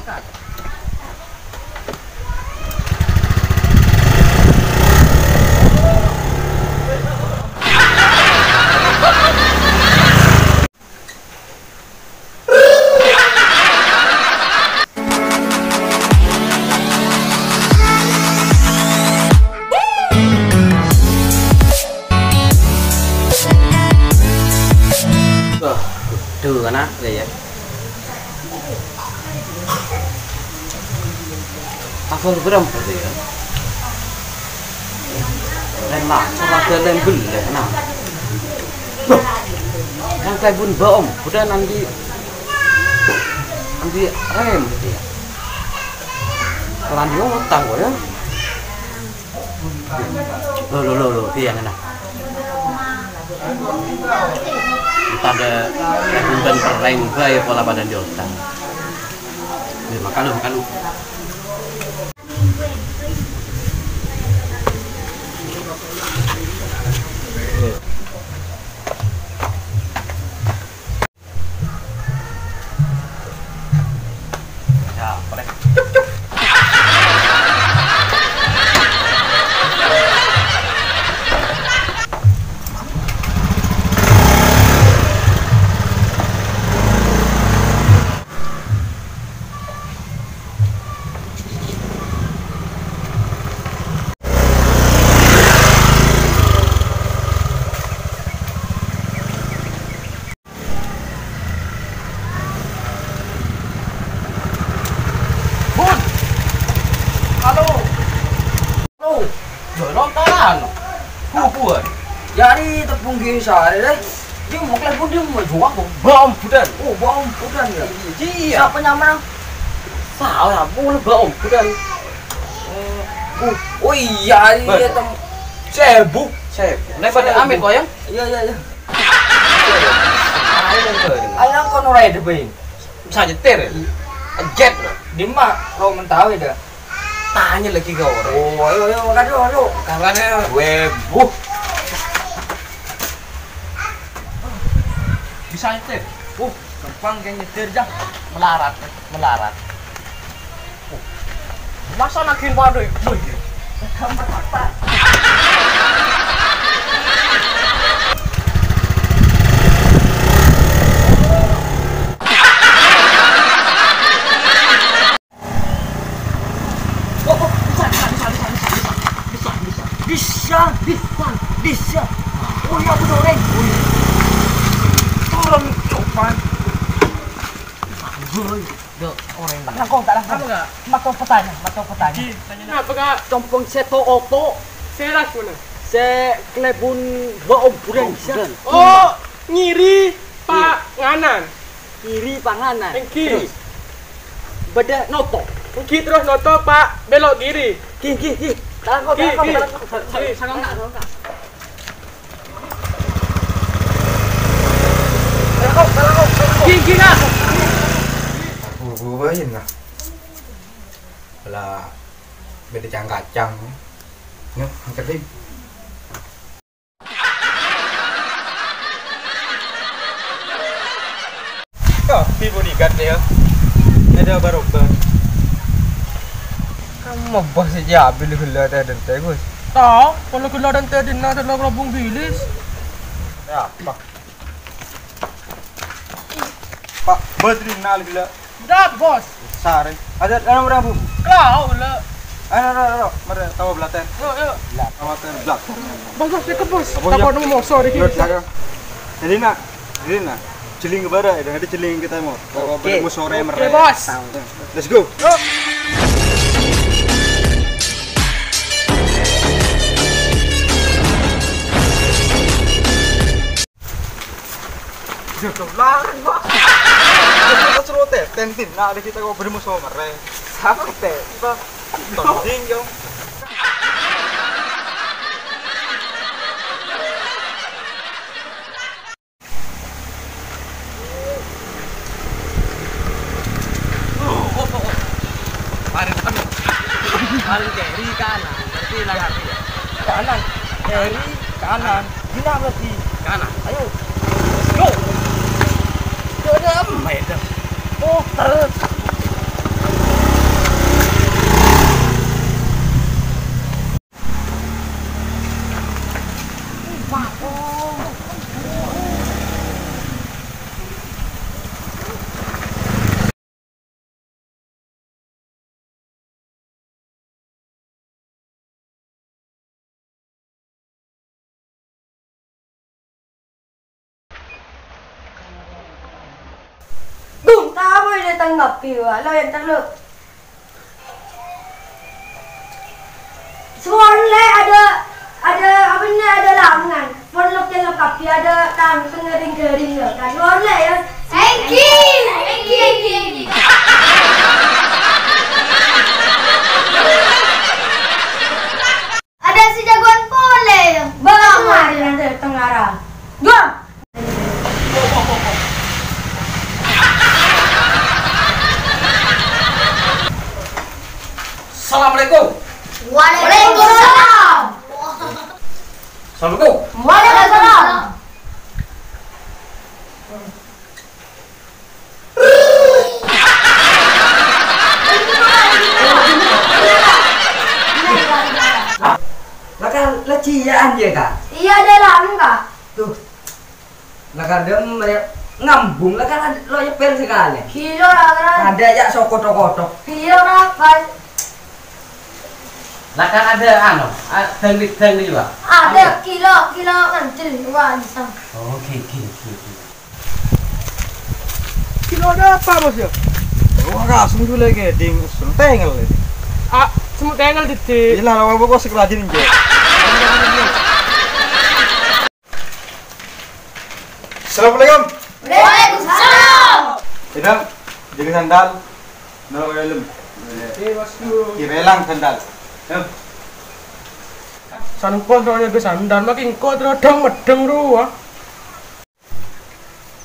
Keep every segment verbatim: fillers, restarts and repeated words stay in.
Wah, gheddhâ kana', yâ, yâ. Abâ' berem berarti, yâ. Rem masuk ada rem bellek, nah. Loh, yang kayak bun baom, udah nanti, nanti rem gitu ya. Kalau nanti utang kok ya. Loh, loh, loh, loh, iyâ, nah. Tadâ' èbunten perrèng bhâi pola padâ jhutana. Nih, makalu, makalu. Bun! Halo! Halo! Lho, nonton! Bubuan! Yari tepung gini sehari deh. Ini mau kelas pun dia mau jual kok. Bom budan! Oh, bom budan ya? Iya. Siapa nyamana? Salah, aku bom budan. Oh, oh iya, iya, tem- Sebu. Sebu. Nek pada amit, Koyang? Iya, iya, iya. Ayo, nang kono rè, Dè, Bhâi. Bisa nyetir, ya? Jet, loh. Dimma, kau mentawi, dah. Tanya lagi ke orang. Oh, ayo, ayo, makasih, ayo. Kawannya. Weh, buh. Bisa nyetir? Uh, gampang kayak nyetir, Jah. Melarat, melarat. Masa nagih waduh ibu iki? Oh, oh, bisa, bisa, bisa. Bisa, bisa, bisa. Oh iya, bener, Reng. Oh iya. Turun, coba. Yo, orèng, Pak. Langkong, tak langkong. Apa, Kak? Mato petanya, mato petanya. Kenapa, Kak? Compong sèto oto. Seras mana? Sè kalèbun bâ'om bulan. Oh, ngiri panganan. Ngiri panganan. Èngghi. Terus? Bâdâ noto. Èngghi terus noto, Pak. Belok kiri. Ghi, ghi, ghi. Tak langkong, tak langkong, tak langkong. Ghi, ghi, Kak. Aduh, nah. Lah, bâdâ cang-kacang. Yuk, angkat, Dim. Kabbi bodyguard, ya. Ada barobâ. Kamu bos aja ambil gula teh, Gus. Tahu, kalau gula dan teh dina ada lobong bilis. Ya, apa? Pak, Badri, nal gila. Dah, Bos. Sare. Ada, ada orang bu. Kau lah. Ayo, ayo, ayo, mari tawa belaten. Yuk, yuk. Tawa belaten. Bos, Bos, ikut, Bos. Apa ya? Tawa nemu, sorry, Yuk, gini. Silakan. Jadi, nak, jadi, nak, jeling ke barat, ya, ada jeling kita mau. Oke. Mau sore. Oke, mereka. Bos. Let's go. Yuk. Jatuh larang, Pak. Jatuh suruh teten, Tin. Nah, ada kita kok bermusuh mereka. Siapa teh? Pak. Tonding, Jong. Paling, paling kiri kanan, berarti lah kiri ya? Kanan, kiri, kanan. Gila berarti. Kanan. Ayo. Go. Go, go, em. Puter. Tang kabbhi, wa, lo yang terlalu. Suara le ada, ada apa ni, ada langan. Pon lo kello kabbhi ada tang tengering-gering lo. Kan suara le ya. Enggi, enggi, enggi, enggi. Ada si jagoan pole ya. Bang, mari nanti tengara. Dua. Assalamualaikum. Waalaikumsalam. Assalamualaikum. Waalaikumsalam. Lah kan, lah ciaan ya, Kak? Iya, ada lalu, Kak. Tuh. Lah kadang ngambung lah kan lo nyepel sekali. Gila lah, kan? Ada ya sok kotok-kotok. Gila lah, kan? Lah kan ada anu, a-, dangdut-dangdut juga. Ada kilo, kilo kan, cil, wah, bisa. Oh, oke, oke, oke, oke. Kilo ada apa, Bos, ya? Wah, kasung dulu lagi, ding, semut tengel ini. Ah, semut tengel, Dede. Iya lah, lawan bos kerajaan ini. Assalamualaikum. Waalaikumsalam. Idang, jaga sandal. No, helm. Kirelang sandal. Yuk. Sanpo soalnya ke sandal, makin kok terodong medeng ruwa.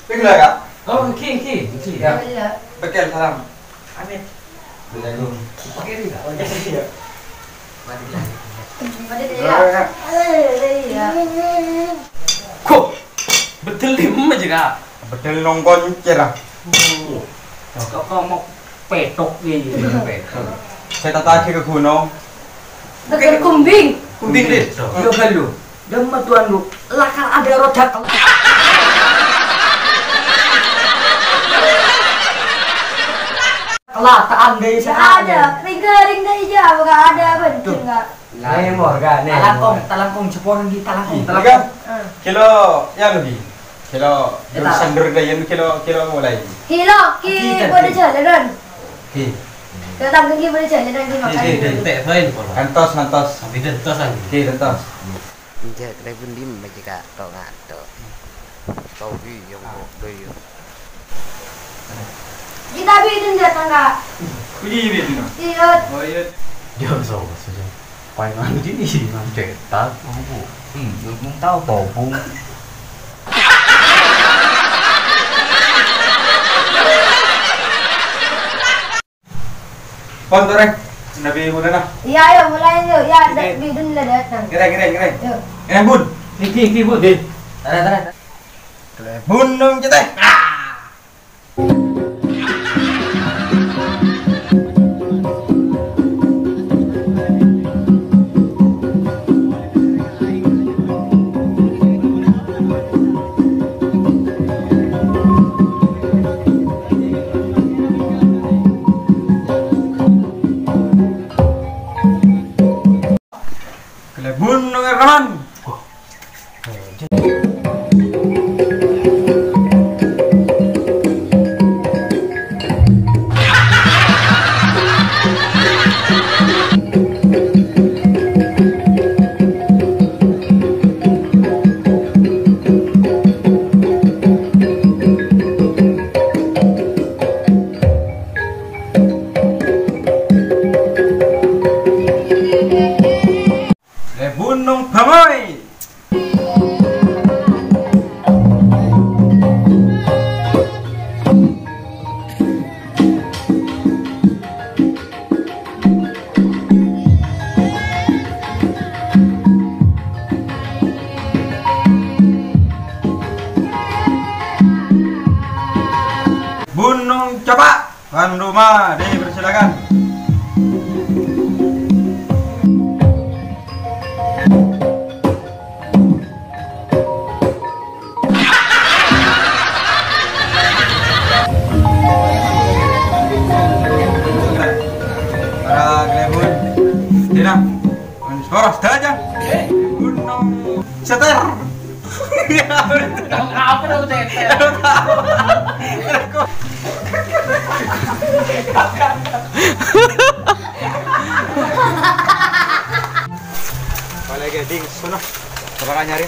Ping lah, Kak. Oh, engki, engki, engki, ya. Iya. Bekel, salam. Amit. Bekel. Pakai ini, Kak? Oh, iya. Mati lagi. Mati lagi, ya. Iya, iya. Kok? Bedel lima aja, Kak. Bedel nongkon cerah. Kok, kok mau petok nih, petok. Saya tak tadi ke gunung. Bekel kumbing. Kumbing, Dit. Yo, halo. Dhamma tuan lu, lakar ada roda kel-, kelataan dari sana. Ada, ringga-ringga hijau, nggak ada benceng, nggak. Lemor, kan, lemor. Talangkong, talangkong, seponan di talangkong, talangkong. Kilo, ya, lebih. Kilo, dulu sandur deh, yang kilo, kilo mulai. Kilo, ki, pada jalan, kan? Ki. Kita tanggung ki pada jalan, kan, ki, makan. Ki, ki, ki. Kantos, kantos. Sampai dentos, kan? Ki, dentos. Enjâ', kalèbun dimma jâ' ka' to-ngato'? Tao bi' yang kok doyo. Kita bikin datang, Kak. Puji bikin, no? Iya. Oh, iya. Jâ' sapa, jâ'? Paèngan jâ' isi nang cetak, Bu. Hmm, belum tahu, toh, Bu. Pon, torè. Nabi Mulana. Iya, ayo, mulai, yuk. Ya, oke. Da-, Bidun lah datang. Ngerè, ngerè, ngerè. Yuk. Ngerè, Bun. Iki, iki, Bun. Oke. Tarè, tarè, tarè. Kalèbun dong, cete. Ah! Kalèbun nong Erman. È Bunong Bangoi. Bunong Capa'. Tuan rumah, dipersilakan. Para kalèbun. Dina. Suara saja. Gunung Seter. Apa dong, Seter? Bâli lagi, ding, sono. Coba kan nyari.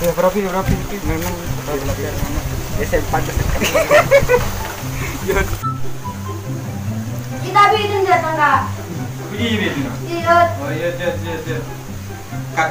Ya, berapa ini, berapa ini? Nang, nang, berapa lagi? S M empat, S M empat. Yud. Kita bikin datang, Kak. Iya, iya, iya. Iya. Oh, iya, iya, iya, iya. Kak.